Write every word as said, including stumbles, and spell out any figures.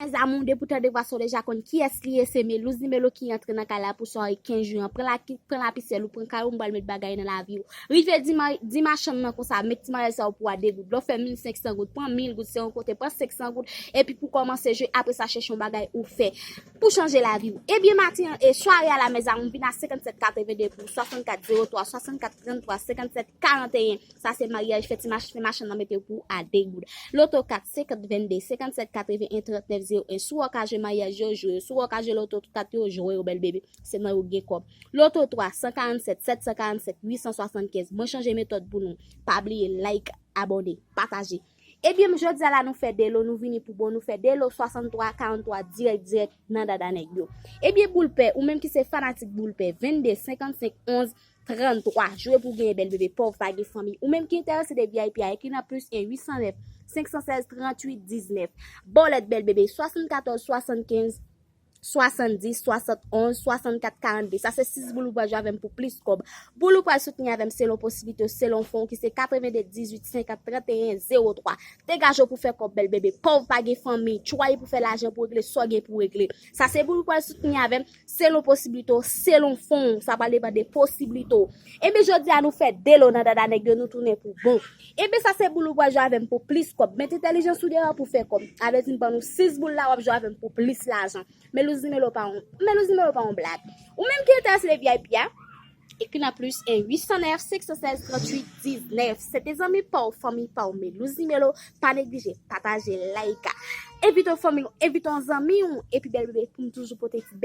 Mezanmi, depi w tande vwa sa w deja konn kiyès li ye, se Melouz Nimelo ki antre nan kay la pou sware kenz juillet an. Pran la, pran lapisyèl ou, pran kay ou, m pral met bagay nan lavi w. Rive di ma, di machann nan konsa, met ti maryaj sa yo pou a de goud. Lè w fè mil senk san goud, pran mil goud, se yon kote, pran senk san goud, epi pou kòmanse jwe, apre sa chèche yon bagay ou fè pou chanje lavi w. Ebyen maten an, e sware a la, mezanmi, m vin a senkannsèt katrevenn de pou swasannkat zewo twa, swasannkat tranntwa, senkannsèt karanteyen. Sa se maryaj fè ti mach, fè machann nan mete w pou a de goud. Loto kat, senkant vennde, senkannsèt katreven, trannèf zewo en. Si w ka jwe maryaj yo, jwe yo. Si w ka jwe loto tout kat yo, jwe yo, bèl bebe. Se nan yo gen kòb. Loto twa, san karannsèt, sèt san karannsèt, uit san swasannkenz. Mwen chanje metòd pou nou. Pa bliye like, abòne, pataje. Ebyen, jodi a la nou fè de lo, nou vini pou bon, nou fè de lo swasanntwa karanntwa dirèk dirèk nan dada nèg yo. Ebyen, boul pè, ou menm ki se fanatik boul pè, vennde, senkannsenk, onz, tranntwa. Jwe pou genyen, bèl bebe, pòv pa gen fanmi. Ou menm ki enterese de V I P a, ekri nan plis en uit san nèf, senk san sèz, tranntuit diznèf. Bòlèt, bèl bebe, swasannkatòz, swasannkenz, swasanndis, swasannonz, swasannkat, karannde. Sa se sis boul ou pral jwe avè m pou plis kòb. Boul ou pral soutni avè m selon posiblite w, selon fon w ki se katrevenndez, dizuit, senkant, tranteyen, zewo twa. Degaje w pou fè kòb, bèl bebe. Pòv pa gen fanmi. Tchwaye pou fè lajan, pou regle sa w gen pou regle. Sa se boul ou pral soutni avè m selon posiblite w, selon fon w. Sa pral depann de posiblite w. Ebyen, jodi a nou fè de lo nan dada nèg yo, nou tounen pou bon. Ebyen, sa se boul ou pral jwe avè m pou plis kòb. Met entèlijans ou deyò pou fè kòb. Avèti m ban nou sis boul la, w ap jwe avè m pou plis lajan. Melouz Nimelo pa yon, Melouz Nimelo pa yon blag. Ou menm ki enterese de V I P a, ekri nan plis en uit san nèf, senk san sèz, tranntuit diznèf. Se te zanmi pa w, fanmi pa w, Melouz Nimelo. Pa neglije, pataje, like. Envite yon fanmi w, envite yon zanmi w, epi bèl bebe, pou m toujou pote ti